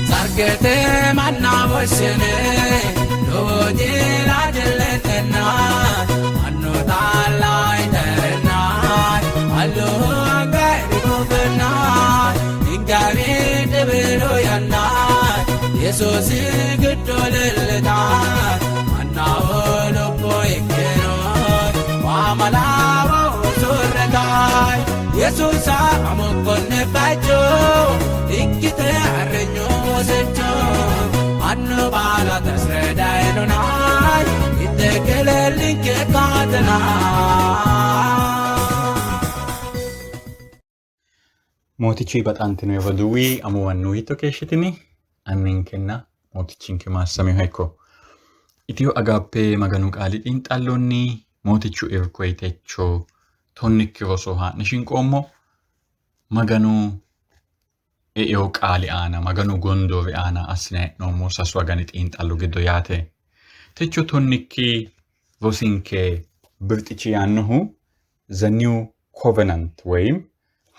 Sargete manna woshshine lowo jila jilletenna mannu taalla iterenna allu anga irikufenna ingawi dhibilu yanna Yesuusi giddo leellita mannaho lubbo ikkino waamalawo usurretaay Yesuusa amokkonne bacho ikkite arrenyo wosecho annu baala tasredaynonay ittekelellinke kaatena. Mootichi baxantino roduuwi amuwannu hiitto keeshshitini? Anninkenna mootichinke maassaminoha ikko. Itiyo Agaappe Maganu qaali xiinxallonni mootichu irko techo tonnikki roso haa'ne shinqoommo. Maganu eeo qaali aana, Maganu gondoori aana assine hee'noommo sasu agani xiinxallo giddo yaate. Techo tonnikki rosinke birxichi yaannohu The New Covenant woyim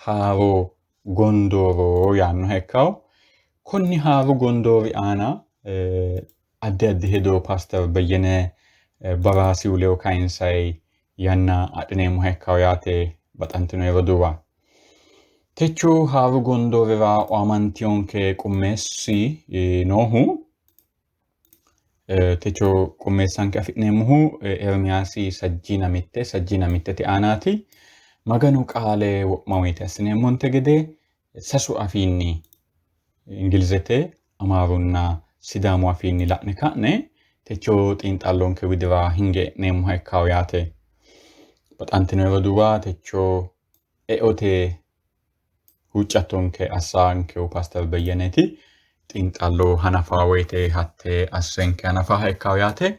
haaro gondooro yaannoha ikkawo. Konni haaru gondoori aana addi addi hedo Paaster Beyyene Baraasiu ledo kayinsayi yanna adhineemmoha ikkawo yaate baxantino roduuwa. Techo haaru gondoorira oamantionke qummeessi noohu techo qummeessanke afi'neemmohu Ermiyaasi sajjiina mitte sajjiina mittete aanaati. Maganu qaale wo'ma woyite assineemmonte gede sasu afiinni Ingilizete, Amaarunna Sidaamu afiinni la'ne ka'ne techo xiinxallonke widira hinge e'neemmoha ikkawo yaate. Baxantino roduuwa techo eote huuccattonke assankehu Paaster Beyyeneti xiinxallo hanafa woyite hatte assenke hanafaha ikkawo yaate.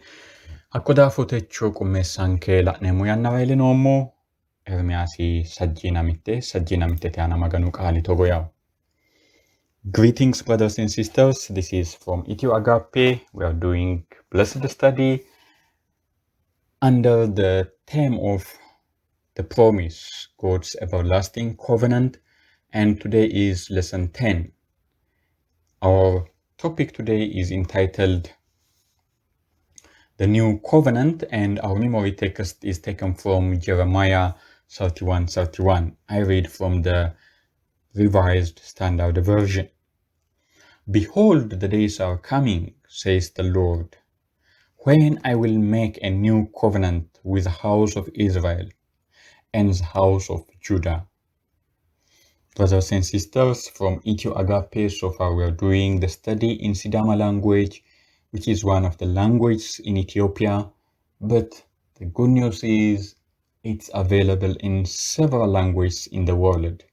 Hakko daafo techo qummeessanke la'neemmo yannara iillinoommo. Ermiyaasi sajjiina mitte sajjiina mittete aana Maganu qaali togo yawo. Greetings, brothers and sisters. This is from Ethio Agape. We are doing blessed study under the theme of the promise, God's everlasting covenant, and today is lesson 10. Our topic today is entitled The New Covenant, and our memory text is taken from Jeremiah 31:31. I read from the Revised Standard Version. Behold, the days are coming, says the Lord, when I will make a new covenant with the house of Israel and the house of Judah. Brothers and sisters from Ethio Agape, so far we are doing the study in Sidama language, which is one of the languages in Ethiopia. But the good news is it's available in several languages in the world.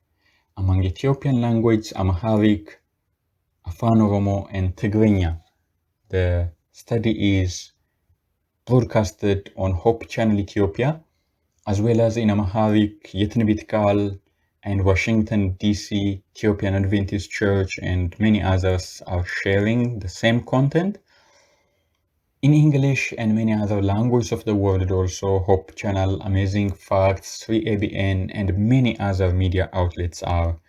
Among Ethiopian languages, Amharic, Afan Oromo, and Tigrinya. The study is broadcasted on Hope Channel Ethiopia, as well as in Amharic, Yetinbit Kal, and Washington, D.C., Ethiopian Adventist Church, and many others are sharing the same content. In English and many other languages of the world also, Hope Channel, Amazing Facts, 3ABN, and many other media outlets are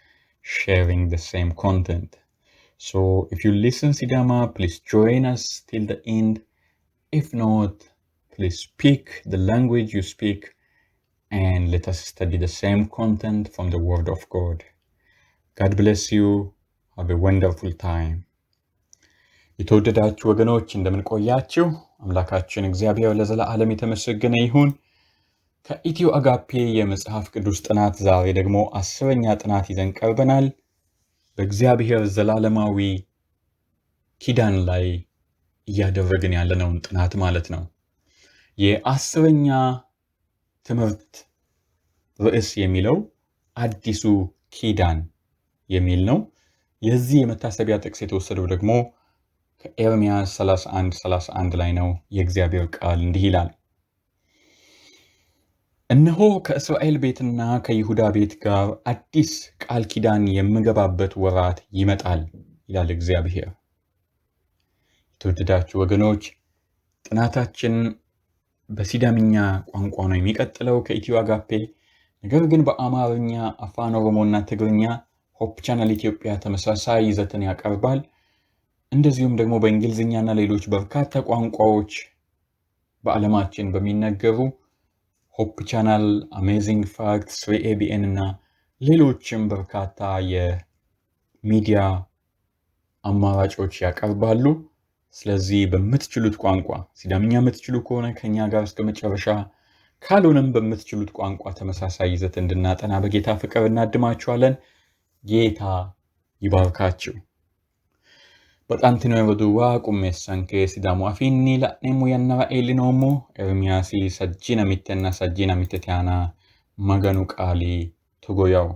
sharing the same content. So if you listen Sidama, please join us till the end. If not, please speak the language you speak and let us study the same content from the Word of God. God bless you. Have a wonderful time. የተወደዳችሁ ወገኖች እንደምን ቆያችሁ? አምላካችን እግዚአብሔር ለዘላለም የተመሰገነ ይሁን። ከኢትዮ አጋፔ የመጽሐፍ ቅዱስ ጥናት ዛሬ ደግሞ 10ኛ ጥናት ይዘን ቀርበናል። በእግዚአብሔር ዘላለማዊ ኪዳን ላይ እያደረግን ያለነውን ጥናት ማለት ነው። የ10ኛ ትምህርት ርዕስ የሚለው አዲሱ ኪዳን የሚል ነው። የዚህ የመታሰቢያ ጥቅስ የተወሰደው ደግሞ ከኤርምያስ 31:31 ላይ ነው። የእግዚአብሔር ቃል እንዲህ ይላል፣ እነሆ ከእስራኤል ቤትና ከይሁዳ ቤት ጋር አዲስ ቃል ኪዳን የምገባበት ወራት ይመጣል ይላል እግዚአብሔር። የተወደዳችሁ ወገኖች ጥናታችን በሲዳምኛ ቋንቋ ነው የሚቀጥለው ከኢትዮ አጋፔ። ነገር ግን በአማርኛ፣ አፋን ኦሮሞና ትግርኛ ሆፕ ቻናል ኢትዮጵያ ተመሳሳይ ይዘትን ያቀርባል። እንደዚሁም ደግሞ በእንግሊዝኛና ሌሎች በርካታ ቋንቋዎች በዓለማችን በሚነገሩ ሆፕ ቻናል፣ አሜዚንግ ፋክት፣ ስሪ ኤቢኤን እና ሌሎችም በርካታ የሚዲያ አማራጮች ያቀርባሉ። ስለዚህ በምትችሉት ቋንቋ ሲዳምኛ የምትችሉ ከሆነ ከኛ ጋር እስከ መጨረሻ፣ ካልሆነም በምትችሉት ቋንቋ ተመሳሳይ ይዘት እንድናጠና በጌታ ፍቅር እናድማችኋለን። ጌታ ይባርካችሁ። Baxantino roduuwa qummeessanke Sidaamu afiinni la'neemmo yannara iillinoommo. Ermiyaasi sajjiina mittenna sajjiina mittete aana Maganu qaali togo yawo.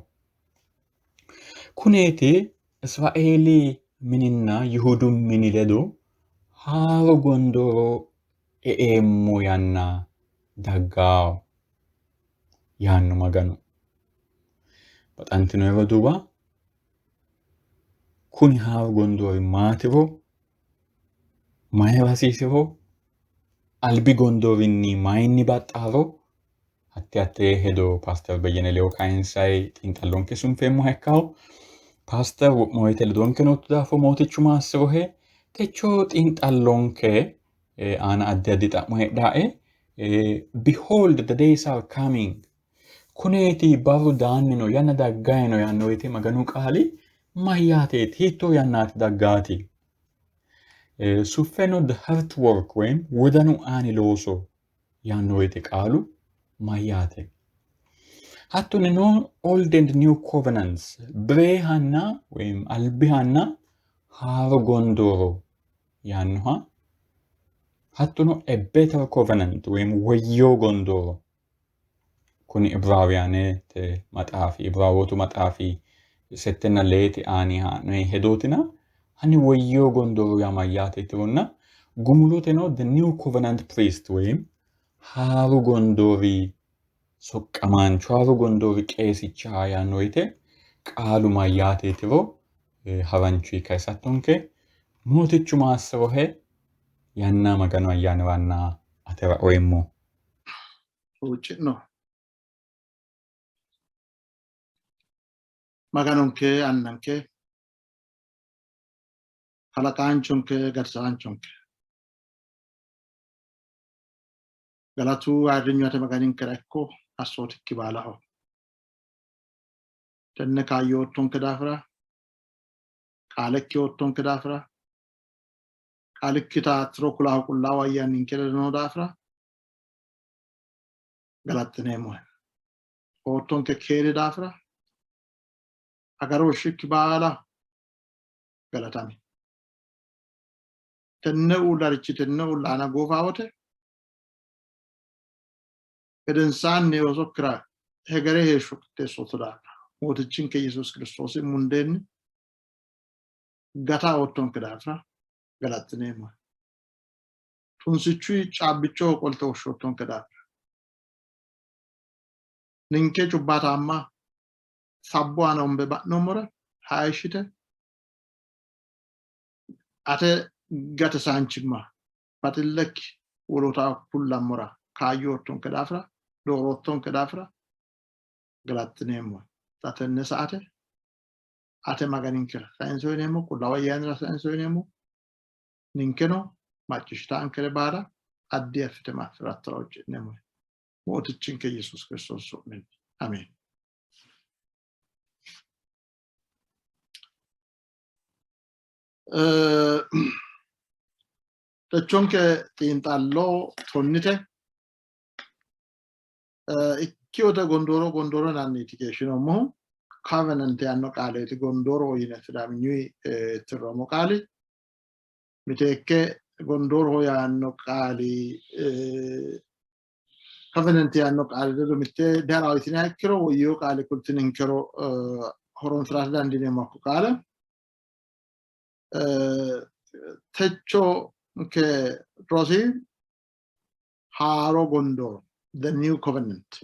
Kuneeti Israeeli mininna Yihudu mini ledo haaro gondooro e'eemmo yanna daggawo yaanno Maganu. Baxantino roduuwa, kuni haaru gondoori maatiro, mayira hasiisiro, albi gondoorinni mayinni baxxaaro hatte hatte hedo Paaster Beyyene ledo kayinsayi xiinxallonke sunfeemmoha ikkawo. Paaster wo'ma woyite ledonke nootto daafo Mootichu maassirohe. Techo xiinxallonke aana addi addi xa'mo heedhae. Behold, the days are coming. Kuneeti barru daanni no, yanna daggayi no yaanno woyite Maganu qaali mayyaateeti? Hiittoo yannaati daggaati? Suffeno the heart work ወይም wodanu aani looso yaanno woyite qaalu mayyaate? Hattono old and new covenants bireehanna ወይም albihanna haaro gondooro yaannoha, hattono a better covenant ወይም woyyo gondooro kuni Ibraawuyaanete maxaafi Ibraawootu maxaafi settenna leete aani haa'noyi hedootina hanni woyyo gondooro yaa mayyaateetironna gumuloteno the new covenant priest ወይም haaru gondoori soqqamaancho, haaru gondoori qeesicha yaanno woyite qaalu mayyaateetiro haranchu kayisattonke. Mootichu maassirohe. Yanna Maganu ayyaaniranna atera oyeemmo. Huucci'no. Maganonke, Annanke, kalaqaanchonke, gatisaanchonke, galatu ayirrinyu ate Maganinkera ikko, assootikki baalaho. Tenne kaayyo oottonke daafira, qaalekki oottonke daafira, qaalikkita tiro kulahu Qullaawu Ayyaaninke ledo noo daafira galaxxineemmohe. Oottonke keeri daafira, agarooshshikki baalaho galatami. Tenne uullarichi tenne uulla aana goofaa wote gedensaanni oosokkira hegere heeshsho qixxeessootto daafira, Mootichinke Yesuusi Kiristoosi mundeenni gata oottonke daafira galaxxineemmohe. Tunsichuyi caabbichoho qolte woshshoottonke daafira, ninke cubbaataamma sabbu aana umbe ba'noommore hayishshite ate gatisaanchimma baxillekki wolootaho kullammora kaayyo oottonke daafira, dooroottonke daafira galaxxineemmohe. Xa tenne saate ate Maganinkera sayinse uyineemmo, Qullaawu Ayyaanira sayinse uyineemmo. Ninkeno macciishshitaankere baala addi assite maassi'rattora huucci'neemmohe. Mootichinke Yesuusi Kiristoosi su'minni. Ameen. Techonke xiinxallo tonnite ikkiyote gondooro gondooro yinanniiti keeshshinoommohu. Covenant yaanno qaaleeti gondooro yine Sidaaminyuyi tirroommo qaali. Miteekke gondooroho yaanno qaali covenant yaanno qaali ledo mitte diha'rawo yitiniha ikkiro, woyyoo qaale kultininkero horonsi'rate dandiineemmo hakko qaale. Techo ke rosi haaro gondooro, the new covenant,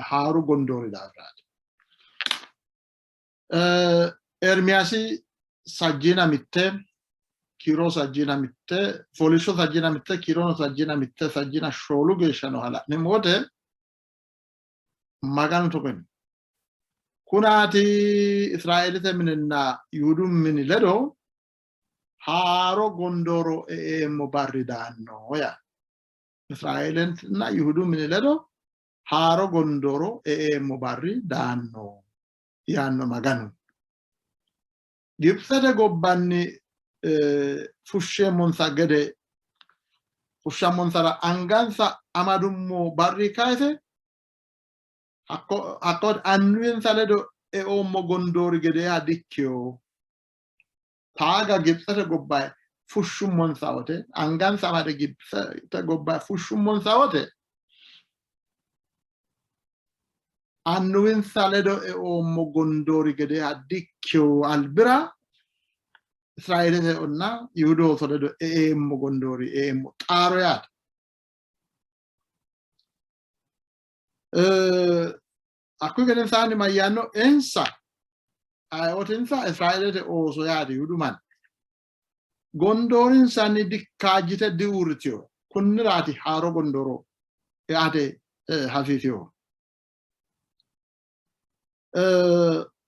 haaru gondoori daafiraati. Ermiyaasi sajjiina mitte kiiro sajjiina mitte fooliishsho sajjiina mitte kiirono sajjiina mitte sajjiina shoolu geeshsha nooha la'neemmo wote. Maganu togo yiino. Kunaati Israeelete mininna Yihudu mini ledo haaro gondooro e'eemmo barri daanno yaa. Israeeletenna Yihudu mini ledo haaro gondooro e'eemmo barri daanno yaanno Maganu. Gibitsete gobbanni fushsheemmonsa gede fushshammonsara angansa amadummo barri kayise hakko annuwinsa ledo eoommo gondoori gedeeha dikkino. Taaga Gibitsete gobba fushshummonsa wote, angansa amade Gibitsete gobba fushshummonsa wote, annuwinsa ledo eoommo gondoori gedeeha dikkino. Albira Israeelete onna Yihudu ooso ledo eeemmo gondoori eeemmo xaaro yaate. Hakkuyi gedensaanni mayyaanno? Insa ayeootinsa Israeelete ooso yaate Yihudu manni gondoorinsanni dikkaajjite diuurritino. Kunniraati haaro gondooro eate hasiisinohu.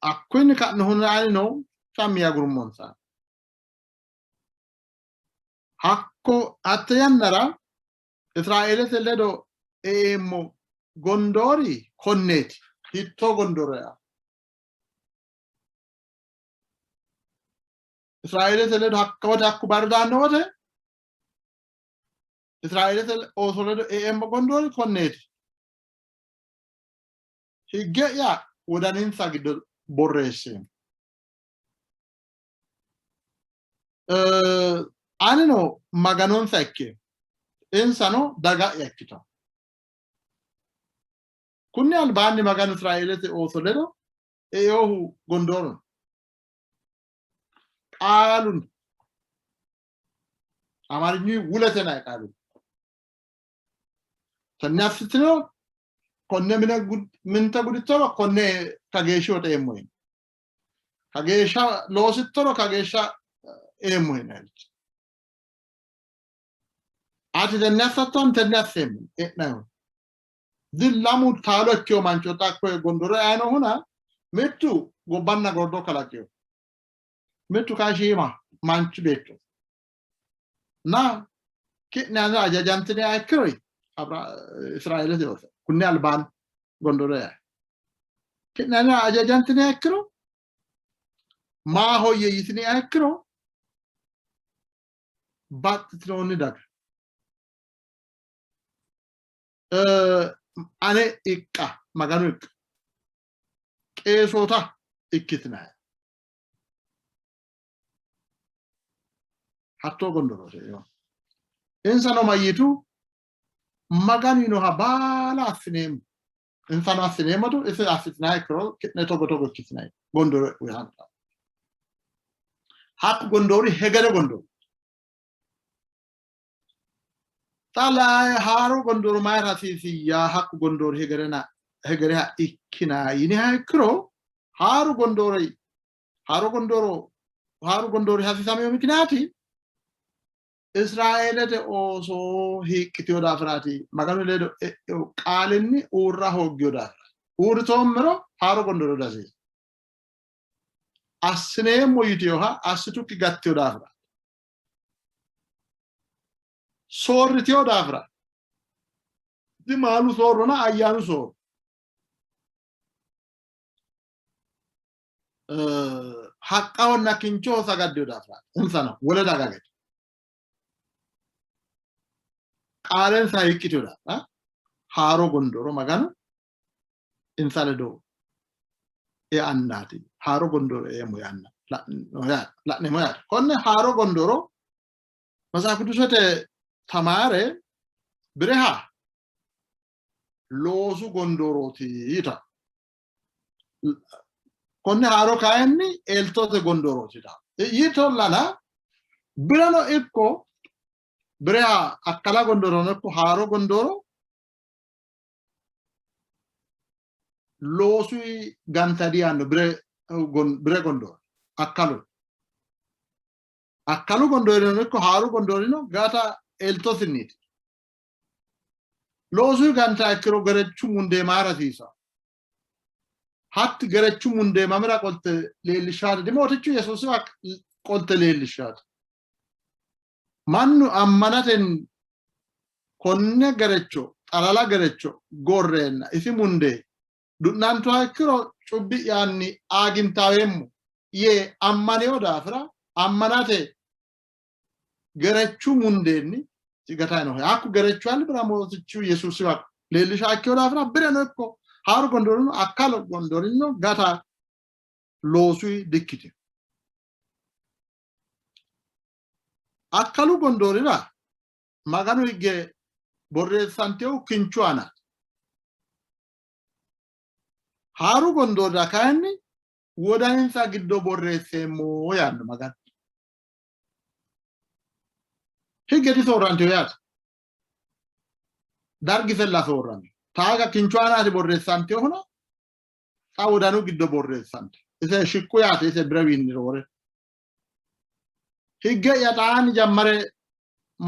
Hakkuyinni ka'nohunni anino sammi agurummonsa. Hakko hatte yannara Israeelete ledo eeemmo gondoori konneeti. Hiittoo gondooro yaa? Israeelete ledo hakka wote hakku barri daanno wote Israeelete ooso ledo eeemmo gondoori konneeti. Higge'ya wodaninsa giddo borreesseemmo. Anino Maganonsa ikkeemmo, insano daga'ya ikkitanno. Kunni albaanni Maganu Israeelete ooso ledo eohu gondooro no. Qaalu no. Amaarinyuyi wulete nayi qaalu. Tenne assitino konne mine minte gudittoro konne kageeshshi woxe eemmo yini. Kageeshsha loosittoro kageeshsha eemmo yini. Ati tenne assatto ani tenne asseemmo e'nayihu. Dillamu taalo ikkiyo mancho xa koye gondoro eanohuna mittu gobbanna gordo kalaqino. Mittu kayi shiima manchu beetto. Na ki'ne anera ajajantiniha ikkiro Israeelete ooso kunni albaanni gondoro e'e. Ki'ne anera ajajantiniha ikkiro maahoyye yitiniha ikkiro baxxitinoonni daga ane iqqa Maganu iqqa qeesoota ikkitinanni. Hattoo gondorooti. Insano mayyitu? Maganu yiinoha baala assineemmo. Insano assineemmotu isi assitinanni ikkiro ki'ne togo togo ikkitinanni gondoro e'u. Hakku gondoori hegere gondoori. Xa haaro gondooro mayira hasiisiyya? Hakku gondoori hegerena hegereha ikkina yiniha ikkiro haaru gondoori haaro gondooro haaru gondoori hasiisamino mikinaati Israeelete ooso hiiqqitino daafiraati. Maganu ledo e'ino qaalinni uurra hooggino daafira. Uurritoommero haaro gondooro dihasiisanno. Assineemmo yitinoha assitukki gattino daafira. Soorritino daafira. Dimaalu soorrona ayyaanu soorro. Haqqahonna kinchoho sagaddino daafira insano wole daga gede qaalensa hiiqqitino daafira haaro gondooro Maganu insa ledo eannaati. Haaro gondooro eemmo yaanna la'neemmo yaate. Konne haaro gondooro Matsaaf Qidusete tamaare bireha loosu gondoorooti yita. Konne haaro kayinni eltote gondoorooti yita. Yitollana birano ikko bireha akkala gondoorono ikko haaro gondooro loosu ganta diyaanno bire gondooro akkalu. Akkalu gondoorino ikko haaru gondoorino gata eltosinniiti. Loosu ganta ikkiro gerechu mundee mayira hasiisanno? Hatti gerechu mundee mamira qolte leellishshaate? Dimootichu Yesuusiwa qolte leellishshaate. Mannu ammanatenni konne gerecho xalala gerecho gorreenna isi mundee du'nantuha ikkiro cubbi'yanni aagintaaweemmo yee ammanino daafira ammanate gerechu mundeenni gatanno. Hakku gerechu albira Mootichu Yesuusiwa leellisha ikkino daafira bireno ikko haaru gondoorino akkalu gondoorino gata loosuyi dikkitino. Akkalu gondoorira Maganu higge borreessantinohu kinchu aanaati. Haaru gondoorira kayinni wodaninsa giddo borreesseemmo yaanno Maganu. Higge disoorrantino yaate. Dargisella soorramino. Taaga kinchu aanaati borreessantinohuno xa wodanu giddo borreessantino. Ise shiqqu yaate ise birewiinni roore. Higge'ya xaanni jammare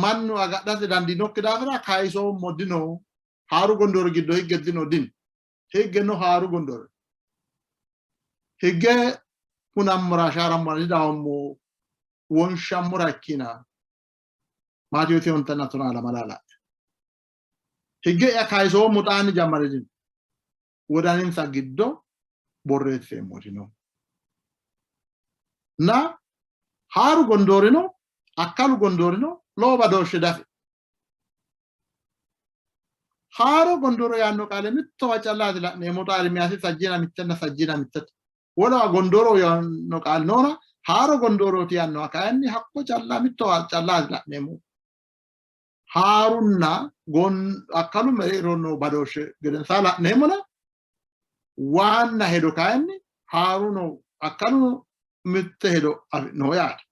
mannu agadhate dandiinokki daafira kayisoommo dino. Haaru gondoori giddo higge dino dino. Higge no haaru gondoori. Higge hunammora shaarammora didawommo wonshammora ikkina. Maatiyoosi ontanna tonaa lamala la'e. Higge'ya kayisoommo xaanni jammare dino. Wodaninsa giddo borreesseemmo dino. Na haaru gondoorino akkalu gondoorino lowo badooshshe dafi. Haaro gondooro yaanno qaale mittowa callaati la'neemmo xa Ermiyaasi sajjiina mittenna sajjiina mittete. Wolewa gondooro yaanno qaali noona haaro gondoorooti yaannoha kayinni hakko calla mittowa callaati la'neemmo. Haarunna akkalu mereero noo badooshshe gedensaa la'neemmona waanna hedo kayinni haaruno akkaluno mitte hedo afi'noho yaate.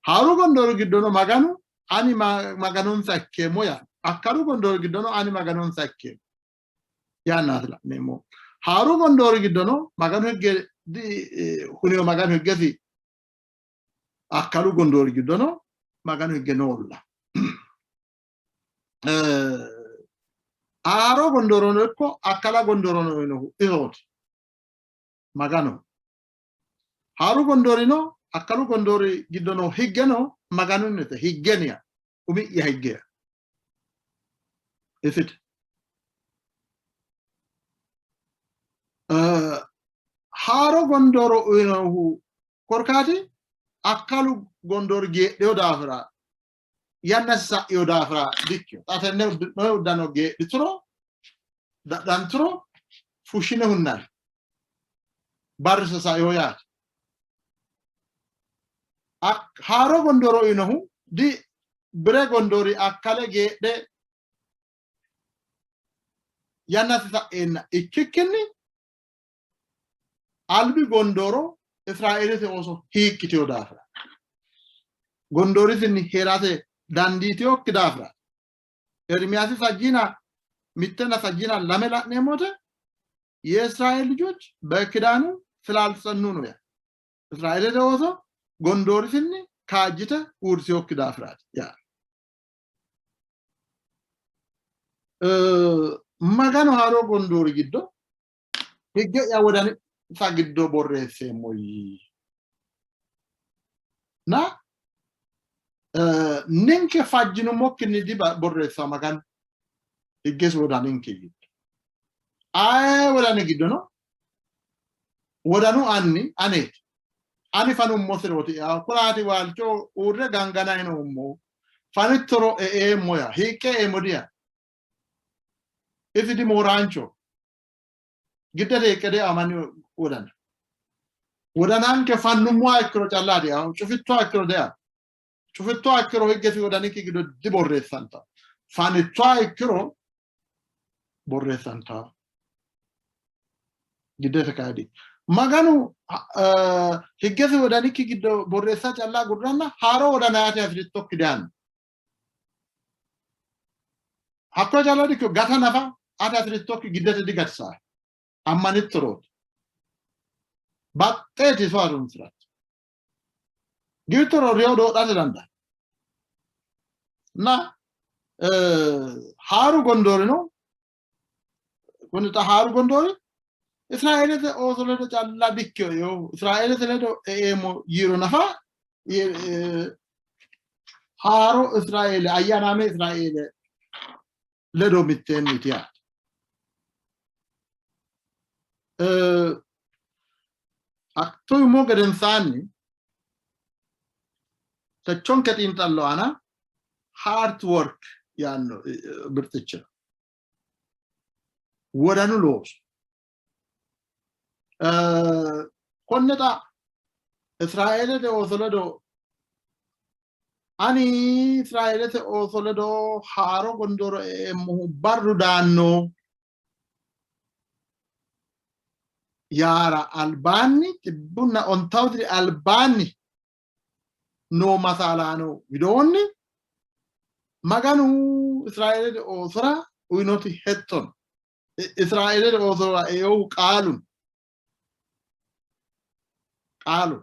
Haaru gondoori giddono Maganu ani Maganonsa ikkeemmo yaanno. Akkalu gondoori giddono ani Maganonsa ikkeemmo yaannaati la'neemmo. Haaru gondoori giddono Maganu higge hunino Maganu higgesi akkalu gondoori giddono Maganu higge noolla. Haaro gondoorono ikko akkala gondoorono uyinohu isooti Maganoho. Haaru gondoorino akkalu gondoori giddo noo higgeno Maganunnite higgeniya umi'ya higgeya isite. Haaro gondooro uyinohu korkaati akkalu gondoori geedhino daafira yannasi sa'ino daafira dikkino. Xa tenne uddi'noonni uddano geedhituro dadhanturo fushshine hunnanni. Barrise saino yaate. Haaro gondooro uyinohu di bire gondoori akkale geedhe yannasi sa'eenna ikkikkinni albi gondooro Israeelete ooso hiiqqitino daafira gondoorisinni hee'rate dandiitinokki daafira Ermiyaasi sajjiina mittenna sajjiina lame la'neemmo wote የእስራኤል ልጆች በኪዳኑ ስላልጸኑ ነው። ያ እስራኤልete ooso gondoorisinni kaajjite uurritinokki daafiraati ያ Maganu haaroo gondoori giddo higge'ya wodaninsa giddo borreesseemmo yii. Na ninke fajjinummokkinni diborreessa Maganu higgesi wodaninke giddo. Aye wodani giddono wodanu anni aneeti. Ani fanummosirooti kunaati waalcho uurre ganganay noommo. Fanittoro e'eemmo yaa hiiqqe e'eemmo diya. Isi dimooraancho. Giddete hiiqqe de'a manni wodana. Wodananke fannummoha ikkiro calla de'a, cufittoha ikkiro de'a. Cufittoha ikkiro higgesi wodanikki giddo diborreessanta. Fanittoha ikkiro borreessantanno. Giddete kayidi Maganu higgesi wodanikki giddo borreessa calla agurranna haaro wodana yaate hasi'rittokki diyaanno. Hakko calla dikkino gata nafa ate hasi'rittokki giddete digatisaahe. Ammanittorooti. Baxxeeti iso harunsi'ratto. Giwittoro reyo doodhate dandaatto. Na haaru gondoorino kuni xa haaru gondoori Israeelete ooso ledo calla dikkino yoo Israeelete ledo eeemmo yiiro nafa haaro Israeele ayyaanaame Israeele ledo mitteenniiti yaate. Hatto yummo gedensaanni techonke xiinxallo aana hard work yaanno birxichira wodanu looso konne xa Israeelete ooso ledo ani Israeelete ooso ledo haaro gondooro eemmohu barru daanno yaara albaanni 150 diri albaanni noo masaalaano widoonni Maganu Israeelete oosora uyinoti hexxo no. Israeelete oosora eohu qaalu no. Qaalu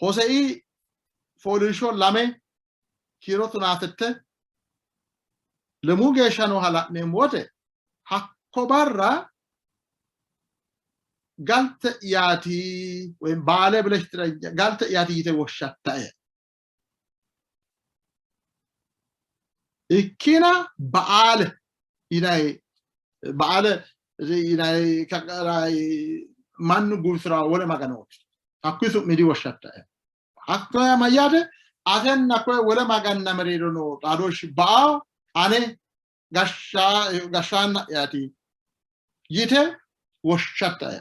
Hosei fooliishsho 2 kiiro 16 lemuu geeshsha nooha la'neemmo wote hakko barra galte'yaati woy baale bilesh tiranya galte'yaati yite woshshattae. Ikkina Ba'aale yinay Ba'aale yinay kaqaray mannu guwisi'ra wole maganooti. Hakkuyi su'mi diwoshshattae. Hatto yaa mayyaate? Atenna koye wole maganna mereero noo xaadooshshi ba'a ane gashshaanna'yaati yite woshshattae.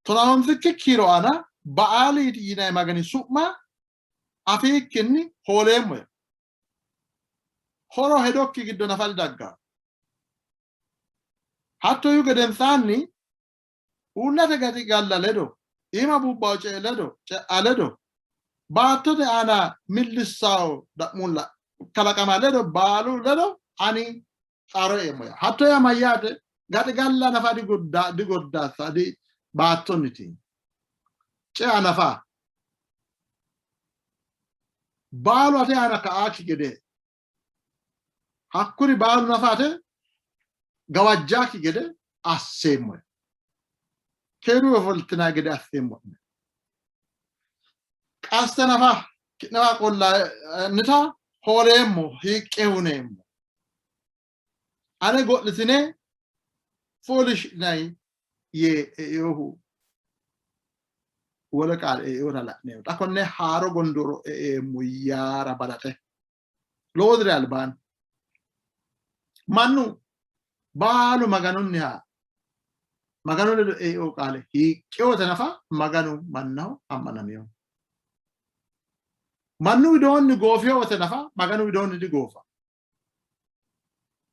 Tonahontikki kiiro aana Ba''aali yinanni magani su'ma afiikkinni hooleemmohe. Horo hedokki giddo nafa didagganno. Hatto yiihu gedensaanni uullate gaxigalla ledo, iima buubbanno cea ledo, cea ledo, baattote aana millissanno da'muulla kalaqama ledo baalu ledo ani xaaro eemmo yaa. Hatto yaa mayyaate? Gaxigalla nafa digoddaassa di baattonniti. Cea nafa baalu ate aana ka'aakki gede hakkuri baalu nafa ate gawajjaakki gede asseemmohe. Keeru ofoltinanni gede asseemmo'ne. Qaste nafa ki'newa qollannita hooleemmo, hiiqqe huneemmo. Ane go'litine fooliishshidhinanni yee einohu wole qaale einota la'neemmo. Xa konne haaro gondooro eeemmo yaara balaxe lowo diri albaanni mannu baalu Maganunniha Maganu ledo eino qaale hiiqqe nafa Maganu mannaho ammanamino. Mannu widoonni goofiyo wote nafa Maganu widoonni digoofa.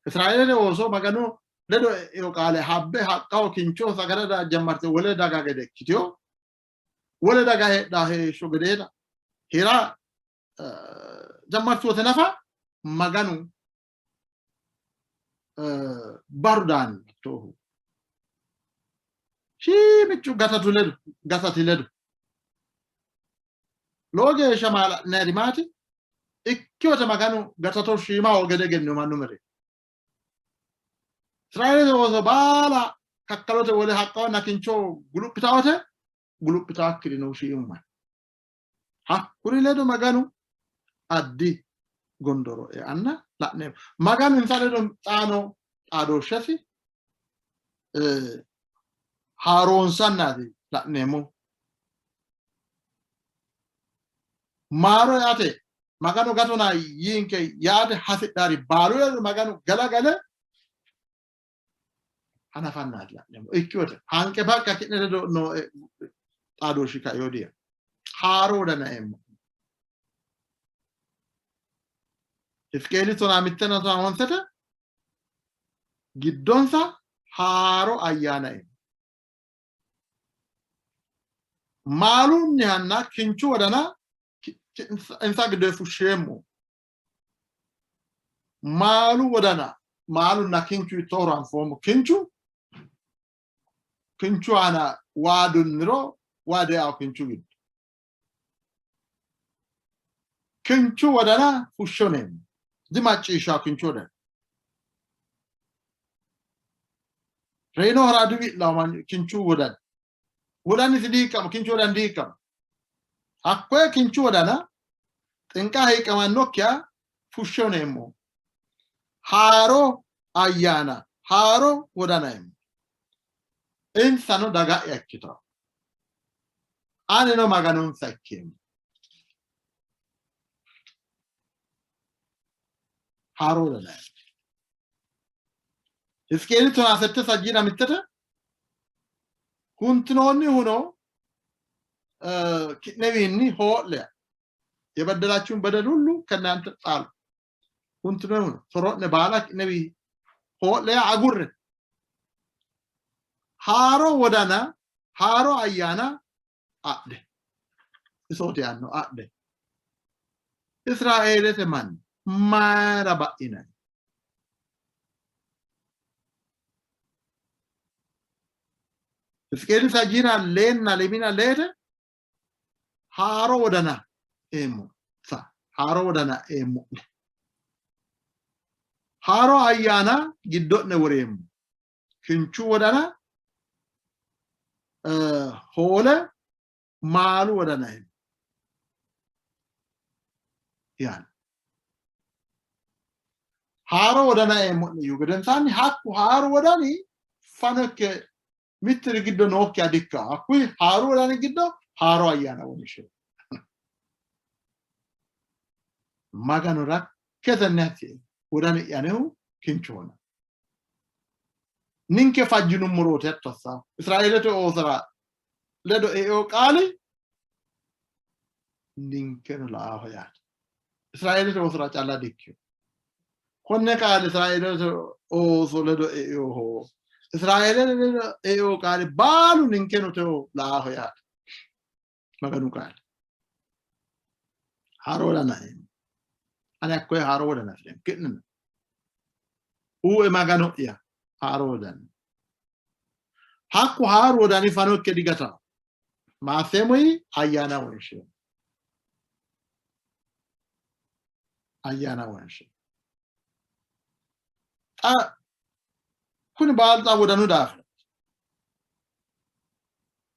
Israeelete ooso Maganu ledo eino qaale habbe haqqaho kinchoho sagale jammarte wole daga gede ikkitino. Wole daga heedhaa heeshsho gedeeta hira jammartu wote nafa Maganu barru daanno toohu shiimichu gatatu ledo gatati ledo lowo geeshsha maala'linayiri maati? Ikki wote Maganu gatato shiima gede egennino mannu mereero. Israeelete ooso baala kakkalote wole haqqahonna kincho guluphita wote guluphitaakkiri no shiimu manni. Hakkuri ledo Maganu addi gondoro eanna la'neemmo. Maganu insa ledo xaano xaadooshshesi haaroonsannaati la'neemmo. Maaro eate Maganu gatona yiinke yaate hasidhari baalu ledo Maganu galagale hanafannaati la'neemmo. Ikki wote hanqe baqqa ki'ne ledo noo xaadooshshi kaio diya. Haaro wodana eemmo. Hizqeeli 15 15 giddonsa haaro ayyaana eemmo. Maalunnihanna kinchu wodana insa giddo fushsheemmo. Maalu wodana maalunna kinchu hittoohoro anfoommo. Kinchu kinchu aana waa dunniro waa deao kinchu giddo. Kinchu wodana fushshoneemmo. Dimacciishshawo kinchu wodani. Reyinohura diwi'lawo kinchu wodani. Wodanisi dihiiqqamo, kinchu wodani dihiiqqamo. Hakkoye kinchu wodana xinqa hiiqqamannokkiha fushshe huneemmo. Haaro ayyaana, haaro wodana eemmo. Insano daga'ya ikkitanno. Anino Maganonsa ikkeemmo. Haaro wodana eemmo. Hizqi'eeli 16 sajjiina mittete huntinoonnihuno ki'newiinni hoo'le የበደላችሁን በደል ሁሉ ከእናንተ ጣሉ። ሁንትኖ soro'ne baala ki'newi hoo'le agurre haaro wodana haaro ayyaana adhe isooti yaanno adhe Israeelete manni mayira ba'inanni? Hizqi'eeli sajjiina leenna lemina leete haaro wodana eemmonsa, haaro wodana eemmo'ne, haaro ayyaana giddo'ne woreemmo, kinchu wodana hoole maalu wodana eemmo yaanno. Haaro wodana eemmo'ne yiihu gedensaanni hakku haaru wodani fano ikke mitturi giddo nookkiha dikkanno. Hakkuyi haaru wodani giddo haaro ayyaana wonshe. Maganu rakke tenne hasi'ri wodani'ya anehu kinchohona. Ninke fajjinummorooti hatto assannohu. Israeelete oosora ledo eino qaali ninkeno la'aaho yaate. Israeelete oosora calla dikkino. Konne qaale Israeelete ooso ledo einoho. Israeelete ledo eino qaali baalu ninkeno tewo la'aaho yaate. Maganu qaali. Haaro wodana eemmo. Ani hakkoye haaro wodana afi'reemmo. Ki'neno uue Magano'ya haaro wodana. Hakku haaru wodani fano ikke digatanno. Maasseemmo yii ayyaana wonsheemmo. Ayyaana wonsheemmo. Xa kuni baalu xa wodanu daafira.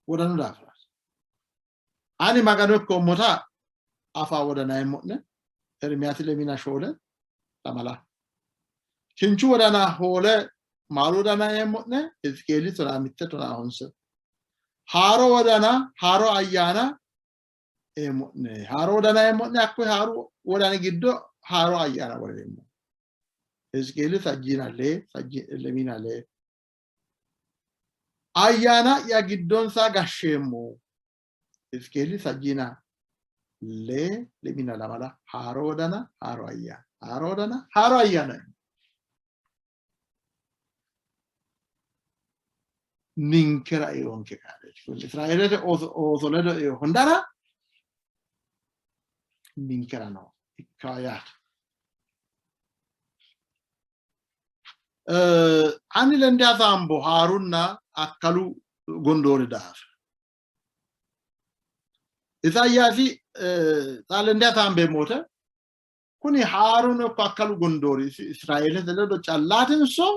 Wodanu daafira. Ani Magano ikkoommota afa wodana eemmo'ne. Ermiyaasi lemina shoole lamala. Kinchu wodana hoole maalu wodana eemmo'ne. Hiziqeeli 15 19. Haaro wodana, haaro ayyaana eemmo'ne. Haaro wodana eemmo'ne, hakkuyi haaru wodani giddo haaro ayyaana woreemmo. Hiziqeeli sajjiina lee, lemina lee. Ayyaana'ya giddonsa gashsheemmo. Hiziqeeli sajjiina lee, lemina lamala. Haaro wodana, haaro ayyaana. Haaro wodana, haaro ayyaana. Ninkera eonke qaaleeti. Kuni Israeelete ooso ledo eo hundara ninkera no ikkaa yaate. Ani lende hasaambo haarunna akkalu gondoori daafira. Isayaasi xa lende hasaambeemmo wote kuni haaruno ikko akkalu gondoori Israeelete ledo callaatinso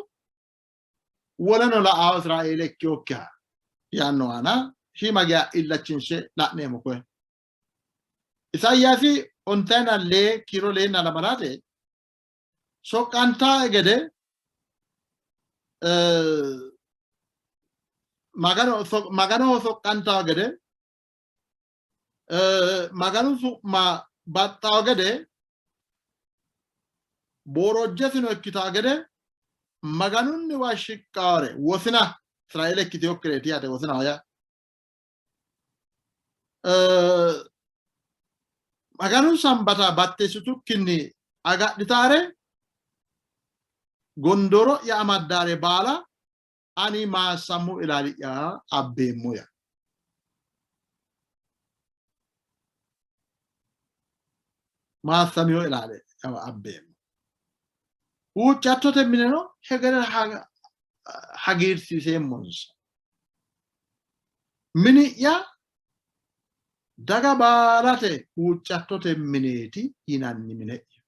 woleno la'ao Israeele ikkinokkiha yaanno aana shiima geya illachinshe la'neemmo koye. Isayaasi ontayina lee kiiro leenna lamalate soqqantae gede Maganoho soqqantawo gede Maganu su'ma baxxawo gede borojjesino ikkitawo gede Maganunniwa shiqqawore wosina Israeele ikkitinokkireeti yaate wosinaho yaa. Maganu sambata batteessitukkinni agadhitaare gondooro'ya amaddaare baala ani maassammo ilaali'ya abbeemmo yaa. Maassamino ilaale abbeemmo. Huuccattote mineno hegerera hagiirsiiseemmonsa. Mini'ya daga baalate huuccattote mineeti yinanni mine'ya.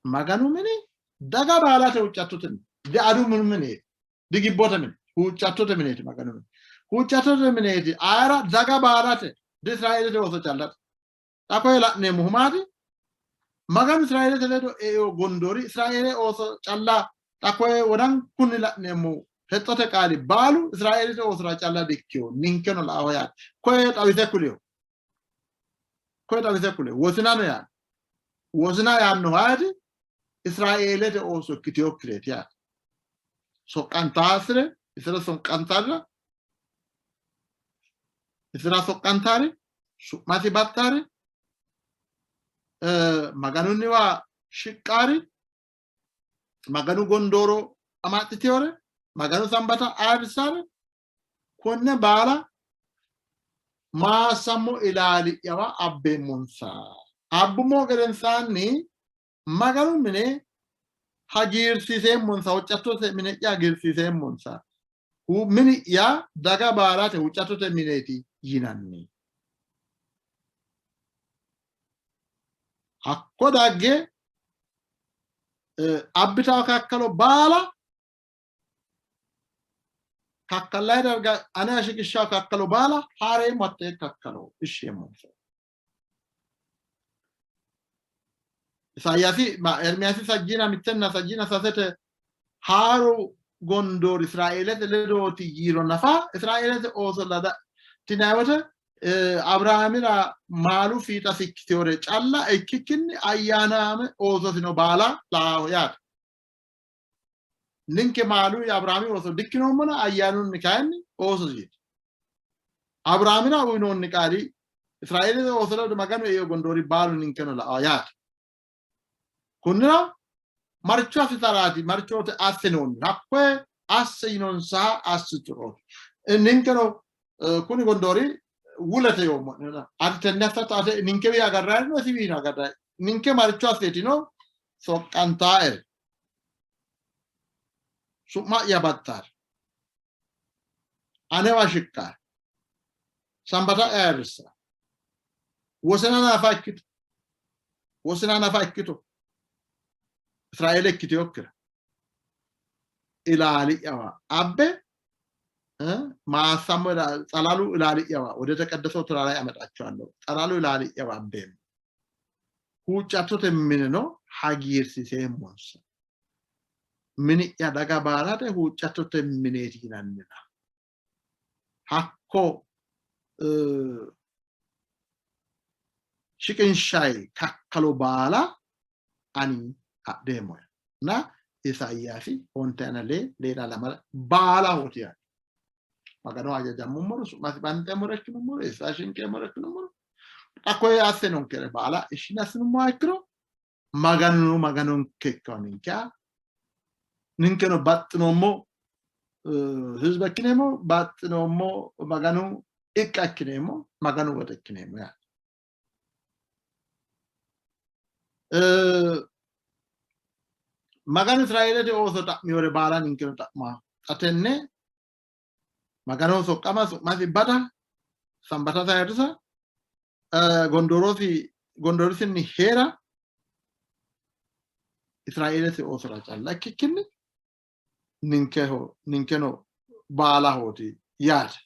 Maganu mini daga baalate huuccattote mine, diadu mineeti, digibbote mine, huuccattote mineeti Maganu mini. Huuccattote mineeti ayera daga baalate, di Israeelete ooso callate. Xa koye la'neemmohu maati? Maganu Israeelete ledo eino gondoori Israeele ooso calla xa koye wodankunni la'neemmohu hexxote qaali baalu Israeelete oosora calla dikkino, ninkeno la'aho yaate. Koye xawise kulino. Koye xawise kulino. Wosinano yaanno. Wosina yaannohu ayeti? Israeelete ooso ikkitinokkireeti yaate. Soqqantaasire, isira soqqantarra, isira soqqantari, su'masi baxxari, Maganunniwa shiqqari, Maganu gondooro amaxxitewore, Maganu sambata ayirrissare, konne baala maassammo ilaali'yawa abbeemmonsa. Abbummo gedensaanni Maganu mine hagiirsiiseemmonsa, huuccattote mine'ya hagiirsiiseemmonsa. Mini'ya daga baalate huuccattote mineeti yinanni. Hakko dagge abbitanno kakkalo baala kakkallayi darga ane shiqishshawo kakkalo baala haareemmo, hattee kakkalo ishsheemmonsa. Isayaasi Ermiyaasi sajjiina mittenna sajjiina sasete haaru gondoori Israeelete ledooti yiiro nafa Israeelete ooso lada tinay wote Abirahaamira maalu fiixasi ikkitewore calla ikkikkinni ayyaanaame oososino baala laaho yaate. Ninke maalu Abirahaami ooso dikkinoommona ayyaanunni kayinni oososiiti. Abirahaamira uyinoonni qaali Israeelete ooso ledo Maganu eino gondoori baalu ninkeno la''a yaate. Kunnira marcho assitaraati marchoote assinoonni hakkoye asse yinonsaha assiturooti. Ninkeno kuni gondoori wulete yoommo'nena ati tenne assatto ate ninkewi agarraayirino isiwiino agarraayiri ninke marcho asseetino soqqantaae su'ma'ya baxxaare anewa shiqqaare sambata'ya ayirrissaare wosina nafa ikkito wosina nafa ikkito Israeele ikkitinokkira ilaali'yawa abbe maassammo xalalu ilaali'yawa ወደ ተቀደሰው ተራራ ያመጣቸዋለሁ። xalalu ilaali'yawa abbeemmo። Huuccattote mineno hagiirsiiseemmonsa. Mini'ya daga baalate huuccattote mineeti yinannina. Hakko shiqinshayi kakkalo baala ani adheemmo na Isayaasi onte lee leela lamala baalahooti yaate. Magano hajajammummoro, su'masi banxeemmore ikkinummoro, isira shinqeemmore ikkinummoro, xa koye asse nonkere baala ishine assinummoha ikkiro Maganuno Maganonke ikkawo ninkeha ninkeno baxxinoommo hizbe ikkineemmo, baxxinoommo Maganu iqqa ikkineemmo, Maganu woxe ikkineemmo yaate. Maganu Israeelete ooso xa'miyore baala ninkeno xa'ma. Xa tenne Maganoho soqqama, su'masi bada, Sambata ayirrisa, gondoorosi gondoorisinni hee'ra Israeelete oosora calla ikkikkinni ninkeho ninkeno baalahooti yaate.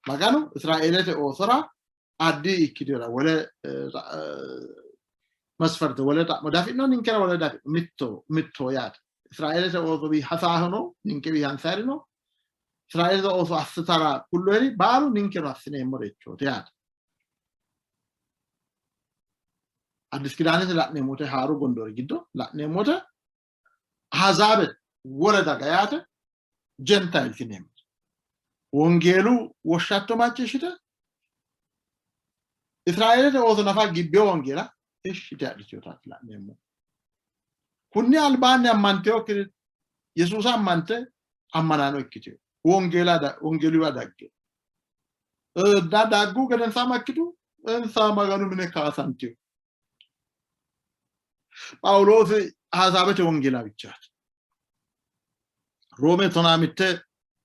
Maganu Israeelete oosora addi ikkitira wole masfarte wole xa'mo dafi'no ninkera wole dafi'no mitto mitto yaate. Israeelete ooso wi hasaahono ninke wi hansaarino Israeelete ooso assitara kulloeri baalu ninkeno assineemmorechooti yaate. Addis Kidaanete la'neemmote haaru gondoori giddo la'neemmote Ahazaabe wole daga yaate Gentiles yineemmo. Wongeelu woshshatto macciishshite Israeelete ooso nafa gibbeo wongeela ishshite adhitinotaati la'neemmo. Kunni albaanni ammanteyokkiri Yesuusa ammante ammanaano ikkitino. Wongeela wongeeluwa dagge. Daggu gedensaa makkitu insa Maganu mine kaasantino. Phaawuloosi Ahazaabete wongeelaawichaati. Roome 15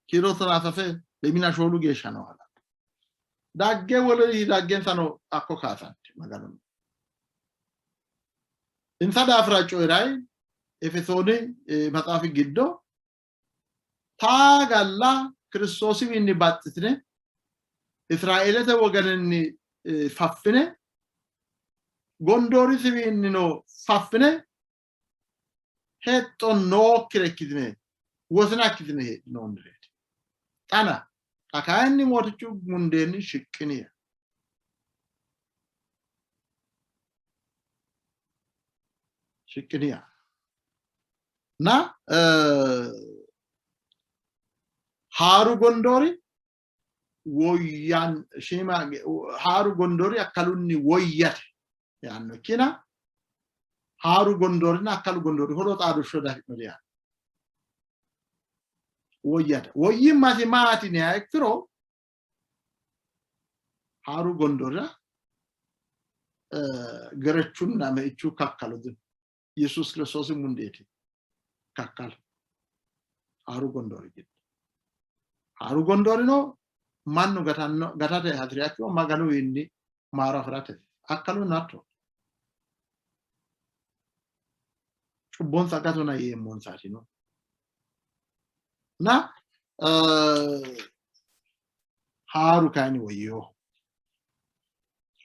kiiro 33 lemina shoolu geeshsha noo ala. Dagge wole daggensano hakko kaasante Maganu. Insa daafira coyi'ray Efesooni maxaafi giddo taagalla Kiristoosiwiinni baxxitine Israeelete woganinni faffine gondoorisiwiinnino faffine hexxo nookkire ikkitine wosina ikkitine heedhinoonnireeti. Xana xa kayinni Mootichu mundeenni shiqqini. Shiqqini. Na haaru gondoori woyyan shiima haaru gondoori akkalunni woyyate yaanno ikkina haaru gondoorinna akkalu gondoori horo xaadooshshe diafi'nori yaanno. Woyyate woyyimmasi maati yiniha ikkiro haaru gondoorira gerechunna meichu kakkalo dino. Yesuus Kiristoosi mundeeti kakkalo haaru gondoori giddo. Haaru gondoorino mannu gatanno gatate hasi'riha ikkiro Maganuwiinni maaro afi'rate akkalunna hatto cubbonsa gatona yeemmonsaati no. Na haaru kayinni woyyooho.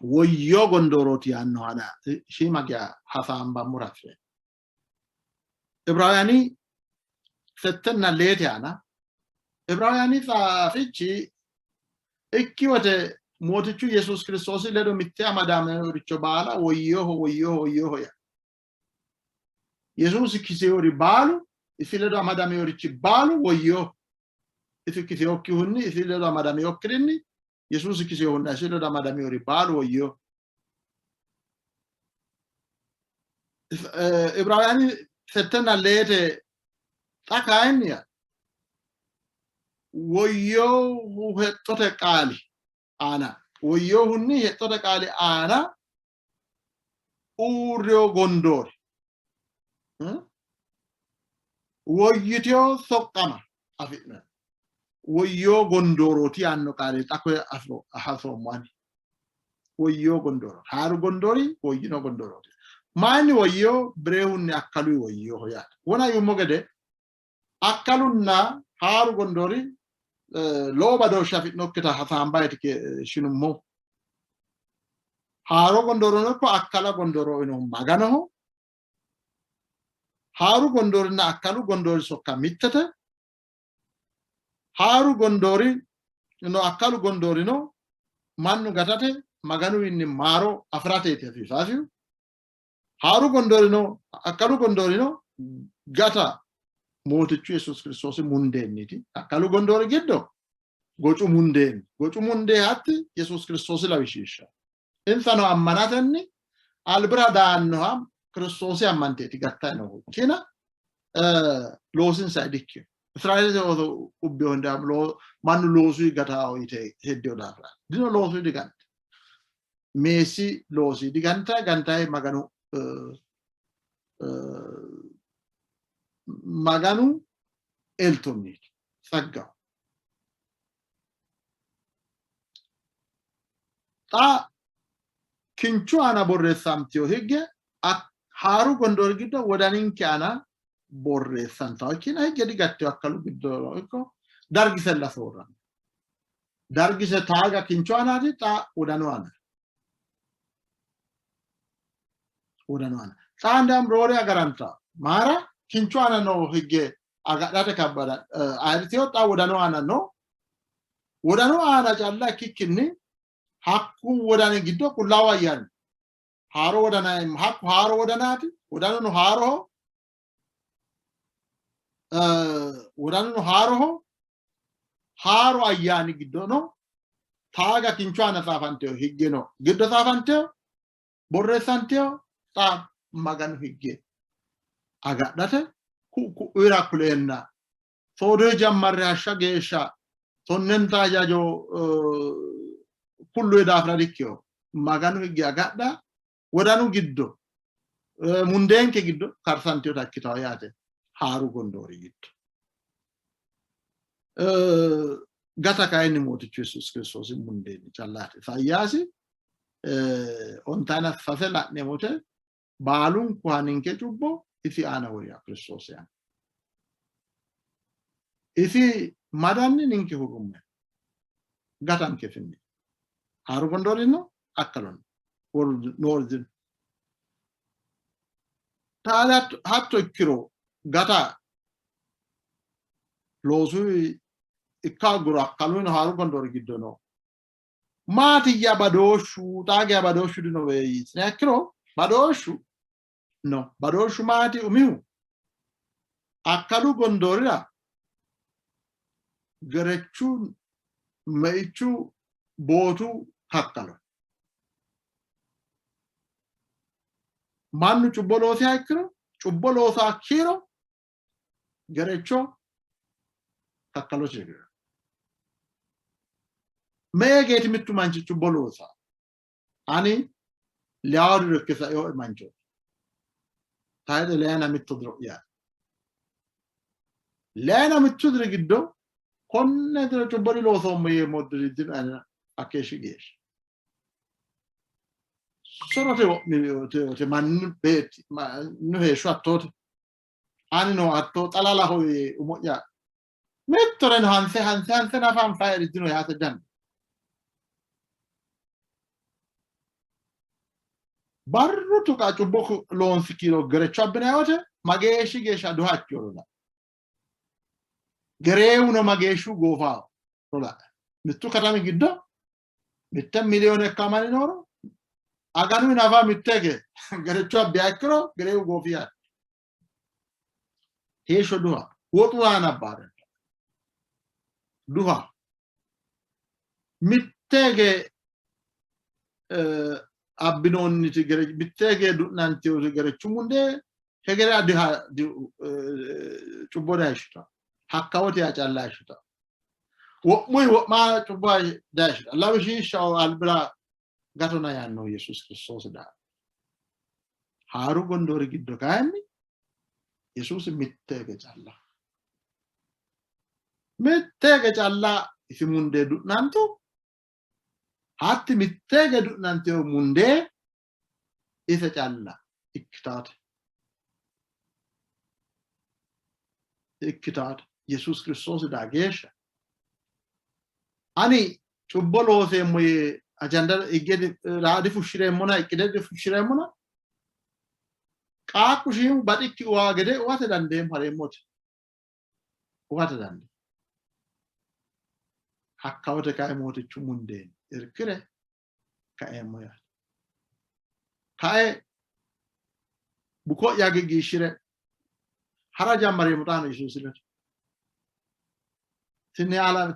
Woyyoo gondoorooti yaannoha shiima geya hasaambammora hasi'reemmo. Ibraawuyaani settenna leete aana Ibraawuyaani xaafichi ikki wote Mootichu Yesuus Kiristoosi ledo mitte amadameworicho baala woyyooho woyyooho woyyooho yaa. Yesuusi kisewori baalu isi ledo amadameworichi baalu woyyooho. Isi kisewokkihunni isi ledo amadamewokkirinni Yesuusi kisewonna isi ledo amadamewori baalu woyyooho. Ibraawuyaani settenna leete xa kayinni woyyoohu hexxote qaali aana woyyoohunni hexxote qaali aana uurriyo gondoori woyyitiyo soqqama afi'no woyyoo gondoorooti yaanno qaale xa koye afiroommo ani. Woyyoo gondooro haaru gondoori woyyino gondoorooti. Mayinni woyyoo? Bireehunni akkaluyi woyyooho yaate. Wona yuummo gede akkalunna haaru gondoori lowo badooshshe afi'nokkita hasaambayti shinummo. Haaro gondoorono ikko akkala gondooro uyinohu Maganoho. Haaru gondoorinna akkalu gondoori sokka mittete. Haaru gondoori no akkalu gondoorino mannu gatate Maganuwiinni maaro afi'rateeti hasiisaasihu. Haaru gondoorino akkalu gondoorino gata Mootichu Yesuusi Kiristoosi mundeenniiti. Akkalu gondoori giddo gocu mundeenni. Gocu mundee hatti Yesuusi Kiristoosi lawishshiishsha. Insano ammanatenni albira daannoha Kiristoosi ammanteeti gattanni noohu. Ikkina loosinsa dikkino. Israeelete ooso ubbino mannu loosuyi gataaho yite heddino daafira. Dino loosuyi digante. Meessi loosi diganta gantaye Maganu Maganu eltonniiti tsaggaho. Xa kinchu aana borreessantino higge haaru gondoori giddo wodaninke aana borreessantanno. Ikkina higge digattino akkalu giddo ikko dargisella soorranno. Dargise taaga kinchu aanaati, xa wodanu aana. Wodanu aana. Xa andaam roore agaranta. Maara kinchu aana noo higge agadhate kabbada ayirritino xa wodanu aana no. Wodanu aana calla ikkikkinni hakku wodani giddo qullaawu ayyaani haaro wodana hakku haaro wodanaati. Wodanuno haaroho. Wodanuno haaroho. Haaro ayyaani giddo no. Taaga kinchu aana xaafantino higge no. Giddo xaafantino borreessantino xa Maganu higge agadhate ku'u ku'uyira kuleenna soodoyi jammarre hashsha geeshsha tonnenta hajajo kulluyi daafira dikkino. Maganu higge agadha wodanu giddo mundeenke giddo karsantinota ikkitawo yaate haaru gondoori giddo. Gata kayinni Mootichu Yesuusi Kiristoosi mundeenni callaati. Isayaasi ontaana sase la'neemmo wote Baalunkuha ninke cubbo isi aana woriya Kiristoosi aana. Isi madanni ninke hurrumme gatanke finni. Haaru gondoorino akkaluno noori dino. Taale hatto ikkiro gata loosu ikka hogguro akkaluno haaru gondoori giddo no. Maatiyya badooshshu xaa geya badooshshu dinowe yitine ikkiro badooshshu no. Badooshshu maati? Umihu akkalu gondoorira gerechu meichu bootu kakkalo. Mannu cubbo loosiha ikkiro cubbo loosa kiiro gerecho kakkalote shiqisha. Mee geeti mittu manchi cubbo loosa. Ani leyawo diro ikke saino mancho. Tayxe leyana mitto diro'yaati. Leyana mittu diri giddo konne diro cubbo diloosoommo yeemmo diri dino anera hakkeeshshi geeshsha. Sorote wo'mite mannu beetti mannu heeshsho hattoote. Anino hatto xalalaho yee umo'ya mittoreno hanse hanse hanse nafa anfaeri dino yaate danni. Barru tuqa cubbo loonsi kiiro gerecho abbinanni wote mageeshshi geeshsha duha ikkiro la. Gereewuno mageeshshu goofaho la. Mittu katami giddo mitte miliyoone ikka manni nooro aganu nafa mittege gerecho abbiha ikkiro gereewu goofi yaate. Heeshsho duha woxu aana baaretta duha mittege abbinoonniti mittege du'nantinoti gerechu mundee hegere diha cubbo dihayishshita hakkawote yaa calla hayishshita wo'muyi wo'ma cubbo dihayishshita lawishshaho albira gatona yaannohu Yesuusi Kiristoosi daa haaru gondoori giddo kayinni Yesuusi mitteege calla mitteege calla isi mundee du'nantu hatti mitteege du'nantino mundee ise calla ikkitaate ikkitaate Yesuusi Kiristoosi daa geeshsha ani cubbo looseemmo yee ajanda higge raa difushshireemmona iqqide difushshireemmona qaaqqu shiimu baxikki uwaa gede uwate dandeemmo hareemmote uwate dandeemmo hakkawote kae mootichu mundeen irkire kaeemmo yaate kae buko'ya giggiishshire hara jammareemmo xaano Yesuusi ledo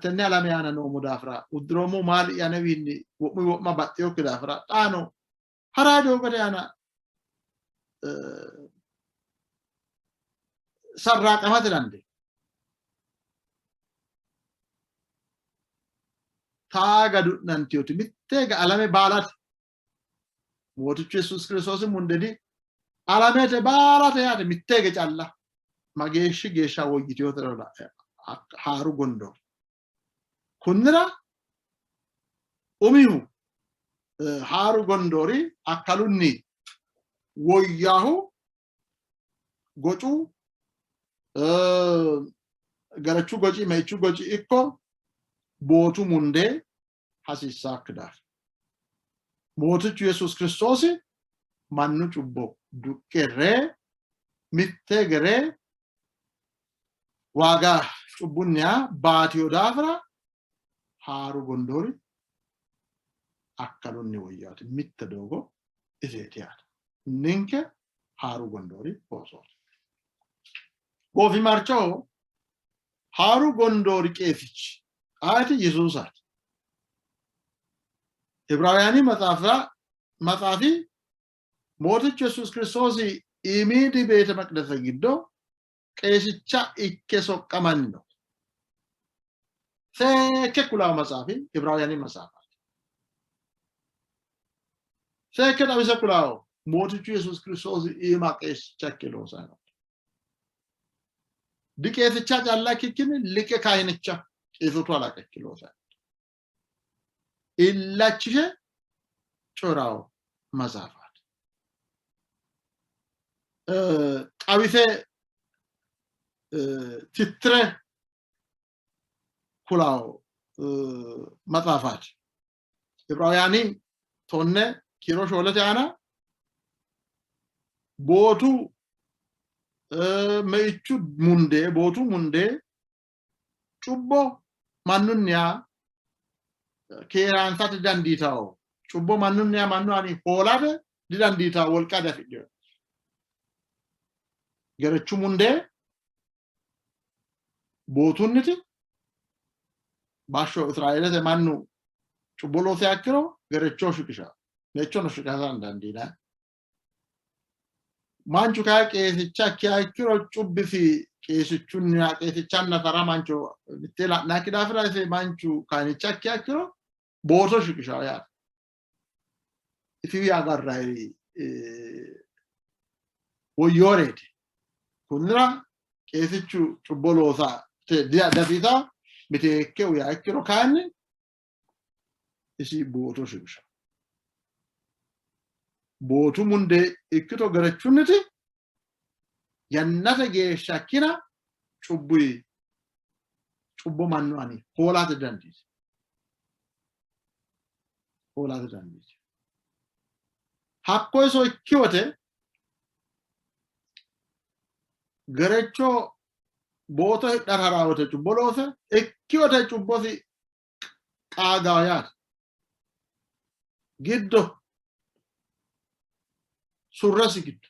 tenne alame aana noommo daafira uddiroommo maali'ya anewiinni wo'muyi wo'ma baxxinokki daafira xaano hara doogote aana sarraaqamate dandee taaga du'nantiyoti mitteega alame baalate Mootichu Yesuusi Kiristoosi mundedi alamete baalate yaate mitteege calla mageeshshi geeshsha woyyitiyotero haaru gondoori. Kunnira umihu haaru gondoori akkalunni woyyahu gocu garachu goci meichu goci ikko bootu mundee hasiissaakki daafira. Mootichu Yesuusi Kiristoosi mannu cubbo duqqe ree mitte gere waaga cubbunniha baatiyo daafira haaru gondoori akkalunni woyyaati. Mitte doogo iseeti yaate. Ninke haaru gondoori oosooti. Goofimarchoho haaru gondoori qeesichi ayeti? Yesuusaati. Ibraawuyaani maxaafira maxaafi Mootichu Yesuusi Kiristoosi iimiidi beete maqidese giddo qeesicha ikke soqqamanni no. Seekke kulawo maxaafi Ibraawuyaani maxaafaati. Seekke xawise kulawo Mootichu Yesuusi Kiristoosi iima qeesicha ikke loosanni no. Diqeesicha calla ikkikkinni liqe kaahinicha qeesootu halaqa ikke loosanni. Illachishe corawo maxaafaati. Xawise tittire kulawo maxaafaati. Ibraawuyaani 14 kiiro 4 aana bootu meichu mundee bootu mundee cubbo mannunniha keeraansate dandiitawo. Cubbo mannunniha mannu ani hoolate didandiitawo, wolqa diafidhino. Gerechu mundee bootunniti bashsho Israeelete mannu cubbo loosiha ikkiro gerecho shiqisha, meichono shiqisha dandiinanni. Manchu kayi qeesicha ikkiha ikkiro cubbisi qeesichunniha qeesichanna tara mancho mittee la'nakki daafira isi manchu kainicha ikkiha ikkiro booto shiqishawo yaate. Isiwi agarrayi woyyooreeti. Kunnira qeesichu cubbo loosa dihasiisawo, miteekke uyiha ikkiro kayinni isi booto shiqisha. Bootu mundee ikkito gerechunniti yannate geeshsha ikkina cubbuyi cubbo mannu ani hoolate dandiiti. Hoolate dandiiti. Hakko iso ikki wote gerecho booto hidhara ha'raa wote cubbo loose ikki wote cubbosi qaagawo yaate. Giddo surresi giddo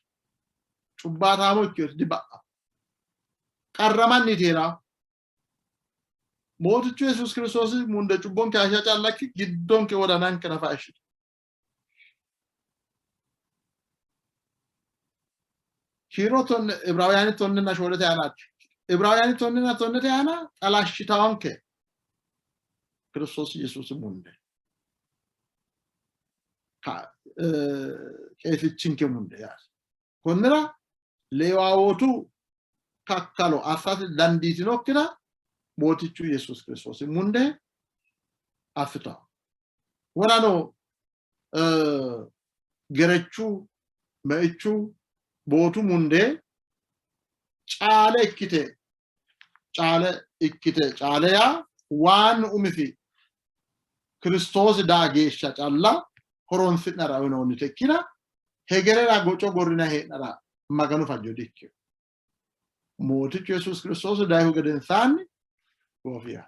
cubbaataamo ikkinoti diba''a. Qarramanni hee'raa. Mootichu Yesuus Kiristoosi munde cubbonke hayishsha callakki giddonke wodananke nafa hayishshito. Kiiro tonne Ibraawuyaani 14 aana Ibraawuyaani 14 aana xalashshitaonke Kiristoosi Yesuusi munde qeesichinke munde yaate. Konnira Leewaawootu kakkalo assate dandiitinokkita Mootichu Yesuusi Kiristoosi munde assitanno. Wonano gerechu, meichu, bootu mundee caale ikkite caale ikkite caale yaa waannu umisi Kiristoosi daa geeshsha calla horonsi'nara uyinoonnite ikkina hegerera goco gorrina hee'nara Maganu fajjo dikkino. Mootichu Yesuusi Kiristoosi dayihu gedensaanni goofiya.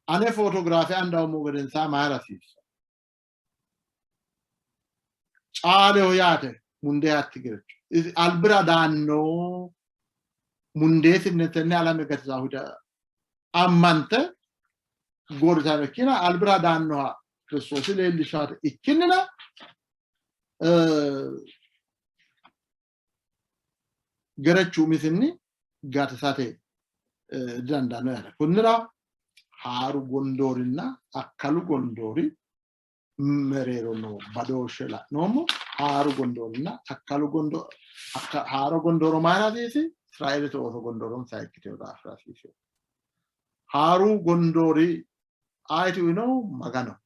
Ane footograafe andawummo gedensaa mayira hasiissa? Caaleho yaate mundee hatti gerecho. Isi albira daanno mundeesinne tenne alame gatisahu ammante gorritano ikkina albira daannoha Kiristoosi leellishaate ikkinnina gerechu umisinni gatisate didandaanno yaate. Kunnira haaru gondoorinna akkalu gondoori mereero noo badooshshe la'noommo. Haaru gondoorinna akkalu gondooro haaro gondooro mayira hasiisi? Israeelete ooso gondooronsa ikkitino daafira hasiisino. Haaru gondoori ayeti uyinohu? Magano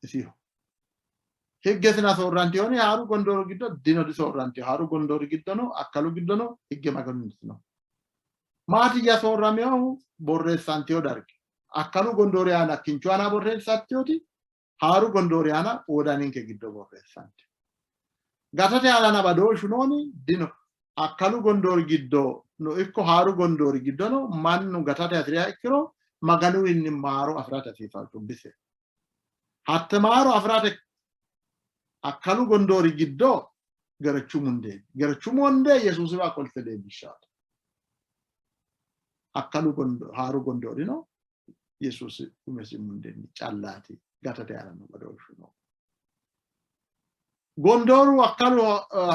isiho. Higgesina soorrantihoni haaru gondooro giddo dino disoorrantiho. Haaru gondoori giddono akkalu giddono higge Maganunnitino. Maatiyya soorraminohu borreessantiho dargi. Akkalu gondoori aana kinchu aana borreessantihoti haaru gondoori aana wodaninke giddo borreessantino. Gatate aanana badooshshu nooni? Dino. Akkalu gondoori giddo no ikko haaru gondoori giddono mannu gatate hasi'riha ikkiro Maganuwiinni maaro afi'rate hasiisanno cubbise. Hatte maaro afi'rate akkalu gondoori giddo gerechu mundee gerechu mundee Yesuusiwa qolte leellishshaate. Akkalu gondo haaru gondoorino Yesuusi umisi mundeenni callaati gatate aanano badooshshu no. Gondooru akkalu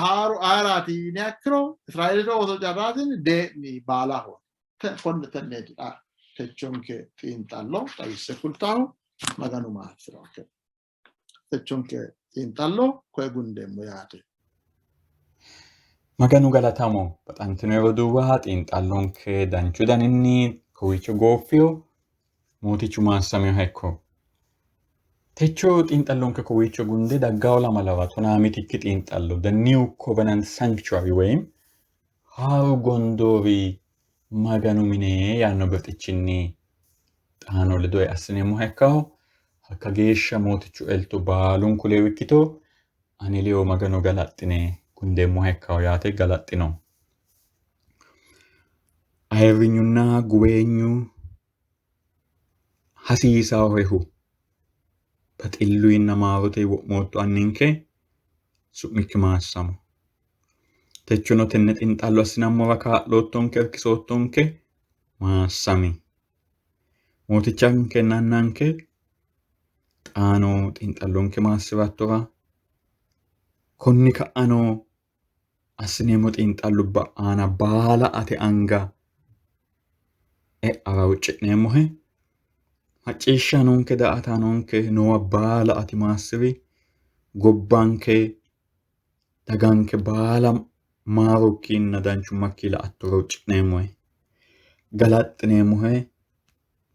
haaru ayeraati yiniha ikkiro Israeelete ooso carraatini dee'ni baalaho. Konne tenneeti xa techonke xiinxallo xawisse kultahu Maganu maassi'ronke. Techonke xiinxallo koye gundeemmo yaate. Maganu galatamo baxantino roduuwa xiinxallonke danchu daninni kowiicho gooffino. Mootichu maassaminoha ikko. Techo xiinxallonke kowiicho gunde daggawo lamalawa tonaa mitikki xiinxallo The New Covenant Sanctuary ወይም haaru gondoori Maganu mine yaanno birxichinni xaano ledo assineemmoha ikkaho. Hakka geeshsha Mootichu elto baalunku ledo ikkito ani ledo Magano galaxxine gundeemmoha ikkaho yaate galaxxino. Ayirrinyunna guweenyu hasiisahohehu baxilluyinna maarote wo'mootto anninke su'mikki maassamo. Techono tenne xiinxallo assinammora kaa'loottonke, irkisoottonke, maassami. Mootichankenna annanke xaano xiinxallonke maassi'rattora konni ka'ano assineemmo xiinxallubba aana baala ate anga e'ara huucci'neemmohe. Macciishshaanonke daa''ataanonke noowa baala ati maassi'ri. Gobbanke daganke baala maarokkinna danchummakki la''attora huucci'neemmohe. Galaxxineemmohe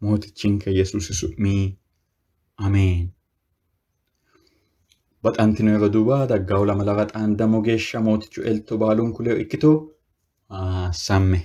Mootichinke Yesuusi su'mi ameen. Baxantino roduuwa daggawo lamalara xaandamo geeshsha Mootichu elto baalunku ledo ikkito. Samme.